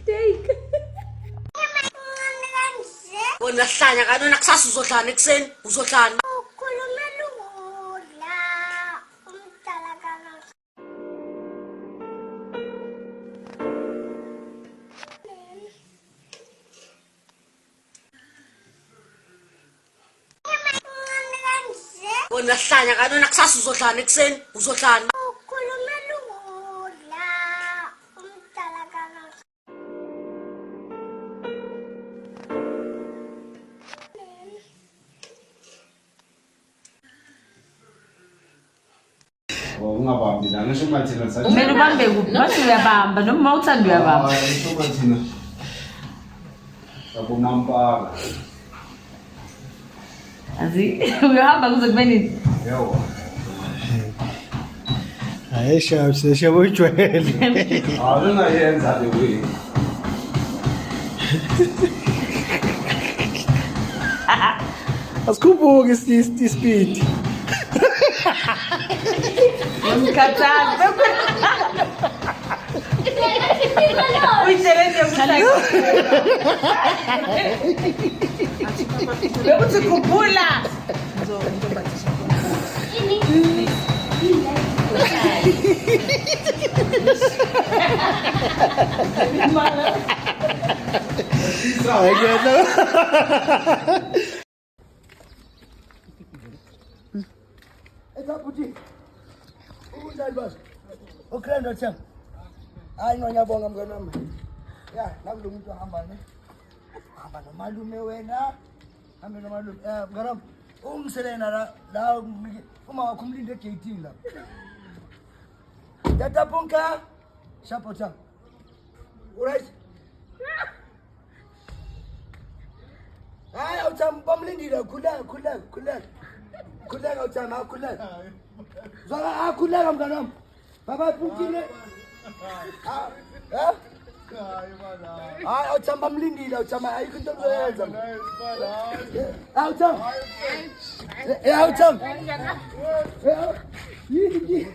Take. Wena uyahlanya kani wena kusasa uzodlani ekuseni uzodlani. Ukhulumela ukudla umdala kangaka. Wena uyahlanya kani wena kusasa uzodlani ekuseni uzodlani. Ukhulumela ukudla umdala kangaka. Ungabambi la ngisho uma thina sathi Kumele ubambe kuphi? Bathi uyabamba noma uma uthanda uyabamba. Hayi, ngisho uma thina sabonampaka. Azi uyohamba kuze kube nini? Yebo. Hayi sharp seshabo ujwayele. Hayi ungayenza le way. Asikhuphuki ispeed. Ngimkhathazi. Uyitshele nje mhlaka. Bekuthi khuphula. Hayi kuyena. Etha bhuti. Unjani baba? Okay ndoda. Hayi no ngiyabonga mngani wami. Ya, nakulo muntu ahamba ne. Hamba nomalume wena. Hambe nomalume. Eh mngani wami. Ungiselena la la uma wakho umlinde egate la. Tata Punka. Shapo cha. Alright. Hayi awuthami bamlindile khuleka khuleka khuleka. Khuleka awuthami akhuleka. Zwaka akhuleka mngani wami. Baba Punkile. Ah, eh? Hayi awuthami bamlindile awuthami ayikho into ozoyenza. Awuthami. Eh awuthami. Eh yini ki?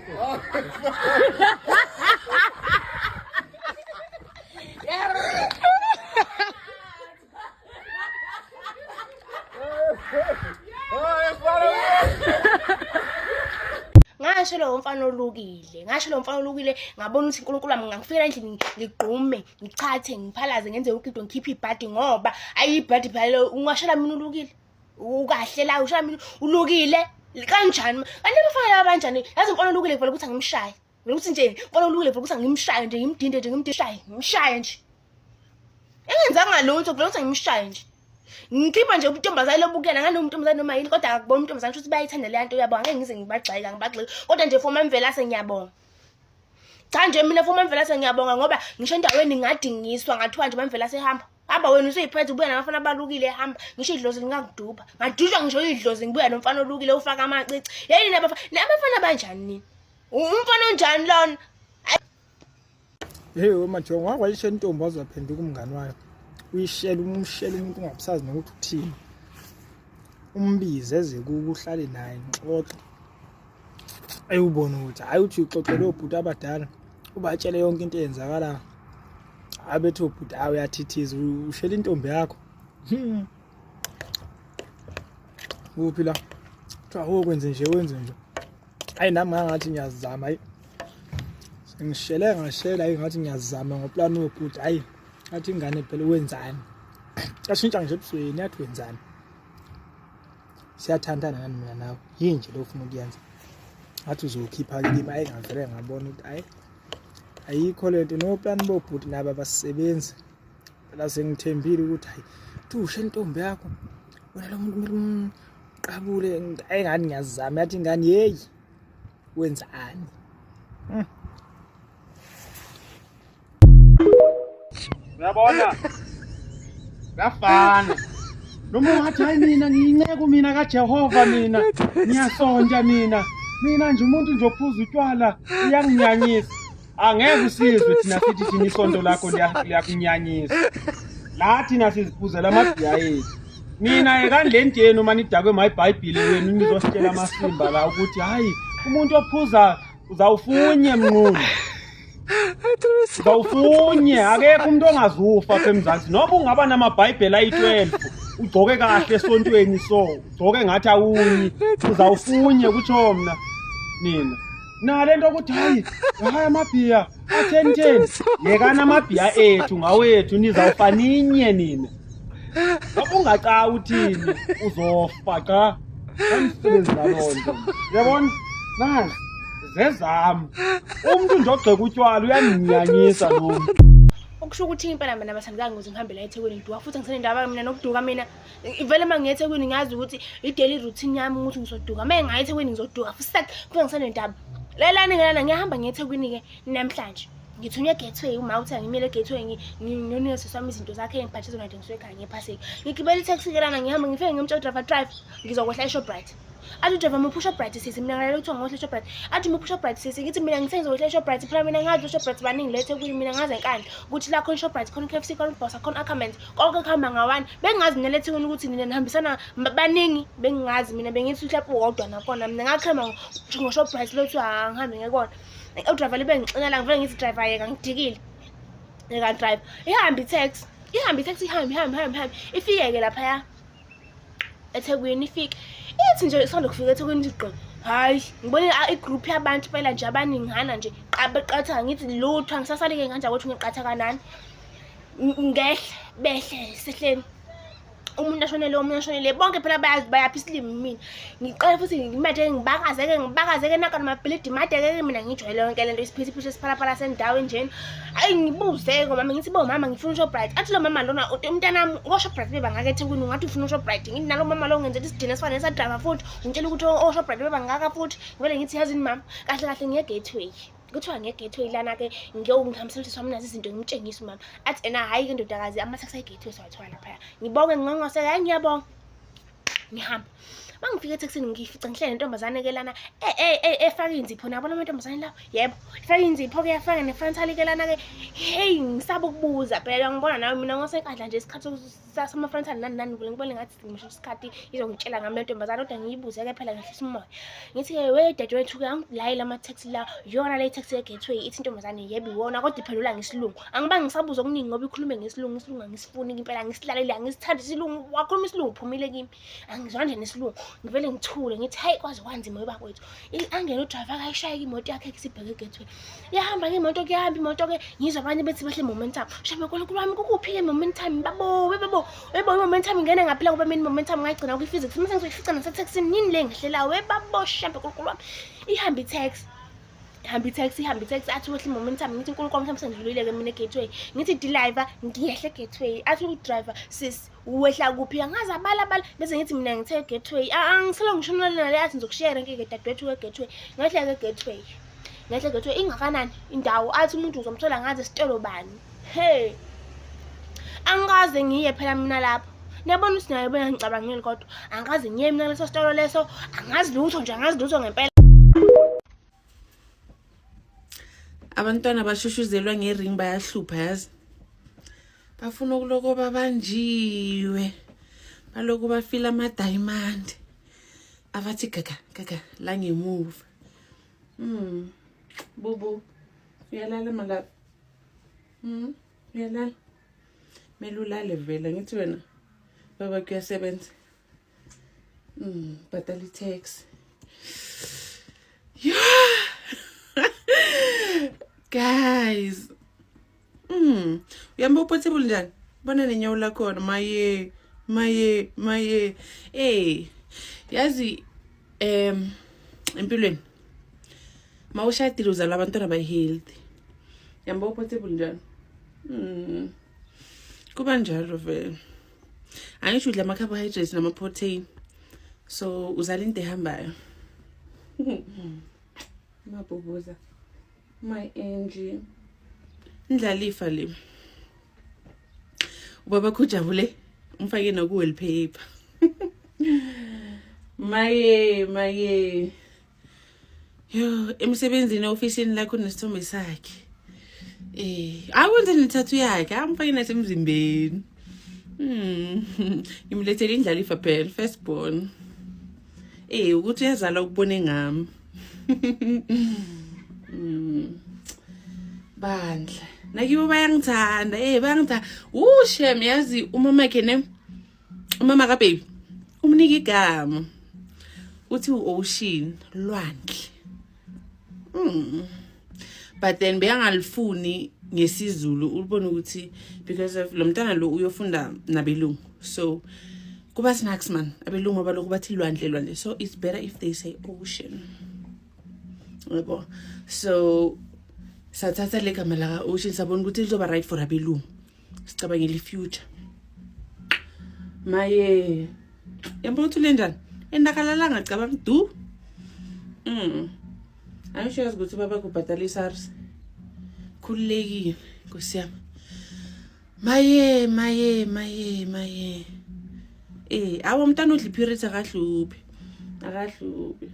Ngasho lowo mfana olukile, ngasho lowo mfana olukile, ngabona ukuthi uNkulunkulu wami ngangifikela endlini ngigqume, ngichathe, ngiphalaze, ngenze yonke into, ngikhiphe ibhadi ngoba ayibhadi phela lo, ungashela mina ulukile. Ukahle la, ushela mina ulukile. Kanjani? Kanti abafana laba banjani? Yazi umfana olukile vele ukuthi angimshaye. Vele ukuthi nje umfana olukile vele ukuthi angimshaye nje, ngimdinde nje, ngimdishaye, ngimshaye nje. Engenzanga lutho, vele ukuthi angimshaye nje. Ngikhipha nje ubuntombazane lobukela ngani umntombazane noma yini kodwa akubona umntombazane ukuthi bayayithanda leya nto yabo angeke ngize ngibagxeke angibagxeke kodwa nje for Mamvelase ngiyabonga. Cha nje mina for Mamvelase ngiyabonga ngoba ngisho endaweni ngadingiswa ngathiwa nje Mamvelase hamba. Hamba wena usuyiphethe ubuya nabafana abalukile hamba ngisho idlozi lingakuduba. Ngadutshwa ngisho idlozi ngibuya nomfana olukile ufaka amacici. Yini nabafana nabafana banjani nini? Umfana onjani lona? Hey wemajongo wakwayisha intombi waze waphenduka umngani wayo. Uyishela umshela umuntu ungabusazi nokuthi uthini. Umbize eze kuwe uhlale naye nixoxe. Ayubona ukuthi hayi uthi uxoxele obhuti abadala ubatshele yonke into eyenzakalayo. Hayi bethi obhuti hayi uyathithiza ushela intombi yakho. Hmm. Kuphi la? Kuthiwa ho kwenze nje wenze nje. Hayi nami ngangathi ngiyazama hayi. Sengishele ngashela hayi ngathi ngiyazama ngoplan wobhuti hayi. Athi ingane phela wenzani? Yashintsha nje ebusweni yathi wenzani? Siyathandana nami mina nawe. Yini nje lo ufuna ukuyenza? Ngathi uzokhipha kimi hayi ngavele ngabona ukuthi hayi ayikho lento no plan bobhuti nabo abasebenzi. Phela sengithembile ukuthi hayi thushe intombi yakho. Wena lo muntu kumele umqabule hayi ngani ngiyazama yathi ingane hey wenzani? Uyabona? Kuyafana. Noma ungathi hayi mina ngiyinceku mina kaJehova mina ngiyasonta mina. Mina nje umuntu nje ophuza utshwala uyanginyanyisa. Angeke usizwe thina sithi thina isonto lakho liyakunyanyisa. La thina siziphuzela amabhiya ethu. Nina yekani le nto yenu uma nidakwe mayibhayibhile wenu nizositshela amasimba la ukuthi hayi umuntu ophuza Uzawufunye mnqunu. Uzawufunye akekho umuntu ongazufa apha eMzansi noma ungaba namabhayibheli ayi-12 ugcoke kahle esontweni so ugcoke ngathi awunyi uzawufunye kutsho mna nina nale nto ukuthi hayi hayi amabhiya a-ten ten yekani amabhiya ethu ngawethu nizawufa ninye nina noba ungaca uthini uzofa xa umsebenzi naloo nto uyabona nazi zezam umntu nje ogxeka utywala uyandinyanyisa lo mntu. Okusho ukuthi impela mina bathandekayo ngize ngihambe la eThekwini ngiduka futhi ngisenendaba mina nokuduka mina. Vele uma ngiye eThekwini ngiyazi ukuthi i-daily routine yami ukuthi ngizoduka. Uma ngingayi eThekwini ngizoduka futhi futhi ngisenendaba. Lalelani ke lana ngiyahamba ngiye eThekwini-ke namhlanje. Ngithunywe eGateway uma uthi angimile eGateway ngiyonika sisi wami izinto zakhe engiphathe zona nje ngisuke ekhaya ngephasika. Ngigibela i-taxi-ke lana ngihamba ngifike ngimtshela u-driver drive ngizokwehla eShoprite. Athi uJehova muphi uShoprite sisi mina ngalalela kuthiwa ngohle eShoprite. Athi muphi uShoprite sisi ngithi mina ngithe ngizokwehla eShoprite phela mina ngazi uShoprite baningi la eThekwini mina ngazi eNkandla ukuthi la khona uShoprite khona KFC khona uBosa khona Ackermans konke kuhamba ngawani. Bengingazi mina la eThekwini ukuthi nina nihambisana baningi bengingazi mina bengithi mhlawumbe uwodwa nakhona mina ngakhuluma ngoShoprite lo kuthiwa angihambe ngekona. Udriver libe ngixinela ngivele ngithi driver yeka ngidikile. Yeka driver. Ihambe i-taxi. Ihambe i-taxi ihambe ihambe ihambe ihambe ifike-ke laphaya. eThekwini ifike ithi nje isanda kufika eThekwini ithi gqi hayi ngibone igroup yabantu phela nje abaningana nje qatha ngithi lutho angisasalike nganje ukuthi ngiqatha kanani ngehle behle sehleni umuntu ashonele omunye ashonele bonke phela bayazi bayaphi isilimi mina ngiqale futhi ngimanje ngibakazeke ngibakazeke naka namabhilidi made-ke mina ngijwayele yonke lento isiphithiphithi esiphalaphala sendawo enjena Ayi ngibuze ngomama ngithi bo mama ngifuna uShoprite. Athi lo mama lona umntanami koShoprite bebangaka eThekwini ungathi ufuna uShoprite. Ngithi nalo mama lo ngenzela isidina esifana nesadriver futhi ungitshela ukuthi oShoprite bebangaka futhi. Ngivele ngithi yazini mama kahle kahle ngiye Gateway. Kuthiwa ngiye Gateway lana ke ngiyongihambisela usisi wami nazi izinto ngimtshengise umama. Athi ena hhayi ke ndodakazi ama-taxi ayi-Gateway siwathola laphaya. Ngibonge ngingongose hayi ngiyabonga. Ngihamba. Mangifika ethekisini ngifica ngihlele nentombazane ke lana efaka inzipho nabo lamantombazane lawo. Yebo, ifaka inzipho ke yafaka ne-frontal ke lana ke. Hey, ngisaba ukubuza phela ngibona nawe mina ngosenkandla nje isikhathi sama-frontal nani nani ngivele ngibone ngathi ngisho isikhathi izongitshela ngami le ntombazane kodwa ngiyibuze ke phela ngehlisa umoya. Ngithi ke we dadewethu ke angilayela ama-taxi la yona le taxi ye-Gateway ithi intombazane yebo iwona kodwa iphendula ngesilungu. Angibange ngisabuza okuningi ngoba ikhulume ngesilungu, isilungu angisifuni impela angisilaleli angisithandi isilungu. Wakhuluma isilungu uphumile kimi. Angizwa nje nesilungu. Ngivele ngithule ngithi hayi kwaze kwanzima webakwethu. Angene udrayiva akayishaye imoto yakhe sibheke eGateway. Iyahamba ke imoto kuyahamba imoto ke ngizwa abanye bethi behle momentum. Shame uNkulunkulu wami kukuphi ke momentum babo webabo webo momentum ingena ngaphela ngoba mina momentum ngayigcina kwi-physics. Mase ngizoyifica nasetheksini yini le ngihlelayo webabo shame uNkulunkulu wami. Ihamba i-taxi. Ihamba i-taxi ihamba i-taxi athi wehle momentum ngithi uNkulunkulu wami mhlawumbe sengidlulile ke mina eGateway. Ngithi driver ngiyehle eGateway. Athi udriver sis wehla kuphi angazi abala abala bese ngithi mina ngithe Gateway. Angiselo ngishonela nale athi ngizokushiya renke ke dadewethu we-Gateway. Ngehla ke Gateway. Ngehla Gateway ingakanani indawo athi umuntu uzomthola ngazi esitolo bani. Hey. Angikaze ngiye phela mina lapho. Niyabona ukuthi naye bengangicabangeli kodwa angikaze ngiye mina kuleso sitolo leso angazi lutho nje angazi lutho ngempela. Abantwana bashushuzelwa ngering bayahlupha yazi. Bafuna ukuloko babanjiwe. Baloko bafila ama diamond. Abathi gaga gaga la ngemuva. Bubu. Uyalala malapha. Uyalala. Mele ulale vele ngithi wena baba kuyasebenza. Bhadala i-tax. Yeah. Guys. Uyamba uPortable njani? Bona nenyawo lakhona maye maye maye. Eh. Yazi empilweni mawushadile uzala abantwana ba-healthy. Yamba uPortable njani? Kuba njalo vele. Angisho udla ama-carbohydrates nama-protein. So uzala into ehambayo. Mabhubuza. My Angie. Indlalifa le. Ubaba khujabule umfake noku wallpaper. Maye maye. Yo, emsebenzini ofisini lakho nesithombe sakhe. Awenze nethathu yakhe, amfake nasemzimbeni. Ngimlethele indlalifa phela, first born. Ukuthi uyazala ukubone ngami. Bandla nakibo bayangithanda, eh bayangithanda. Ushem yazi umama khe ne umama kababy umnika igama uthi u-ocean lwandle. But then beyangalifuni ngesiZulu, ubona ukuthi because of lo mntana lo uyofunda nabelungu, so kuba snacks man abelungu abalokhu bathi lwandle lwandle, so it's better if they say ocean, yabo. So sathatha le gama laka ocean, sabona ukuthi lizoba right for abelungu, sicabangela i-future. Maye, yabona ukuthi ule njani endakalalanga, cabanga du. Angisho yazi ukuthi baba kubhadala i-SARS, khululekile nkosi yami. Maye maye maye maye, eh awu umntana udla i-periods, akahluphi, akahluphi.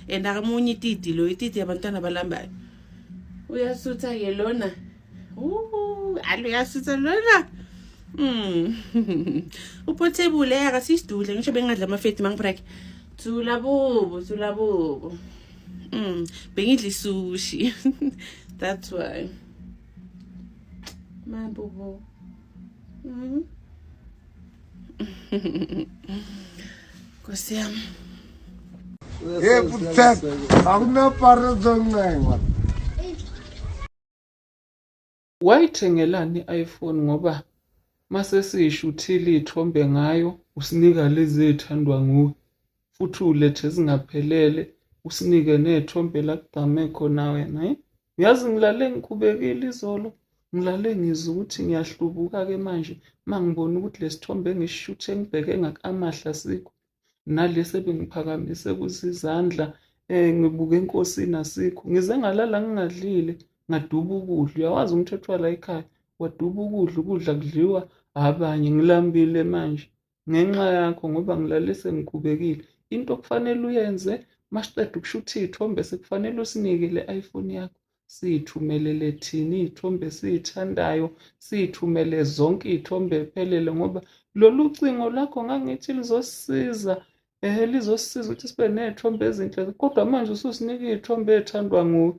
And akamunye ititi lo, ititi yabantwana balambayo. Uyasutha ke lona. Alo uyasutha lona. Uportable akasisidudle ngisho bengadla amafeti mangiprek. Thula bubu, thula bubu. Bengidla isushi. That's why. Ma bubu. Nkosi yami. Hey, Putsek, akunapara zoncenga. Wayithengelani i-iPhone ngoba mase siyishuthile iy'thombe ngayo, usinika lezi ey'thandwa nguwe, futhi ulethe zingaphelele, usinike ney'thombe la kugqame khona wena. Eh? Uyazi ngilale ngikhubekile izolo, ngilale ngizwa ukuthi ngiyahlubuka-ke manje uma ngibona ukuthi lesi thombe engisishuthe ngibheke ngak-Amahle asikho, nalesi ebengiphakamise kusizandla ngibuke enkosini asikho. Ngize ngalala ngingadlile, ngaduba ukudla. Uyawazi umthetho wala ekhaya, waduba ukudla, ukudla kudliwa abanye. Ngilambile manje ngenxa yakho ngoba ngilale sengikhubekile. Into okufanele uyenze masiqeda ukushutha iy'thombe, sekufanele usinike le iPhone yakho, siyithumelele thina iy'thombe esiy'thandayo, siy'thumele zonke iy'thombe ephelele, ngoba lolu cingo lakho ngangithi lizosisiza, lizosisiza ukuthi sibe ney'thombe ezinhle, kodwa manje ususinika iy'thombe ey'thandwa nguwe.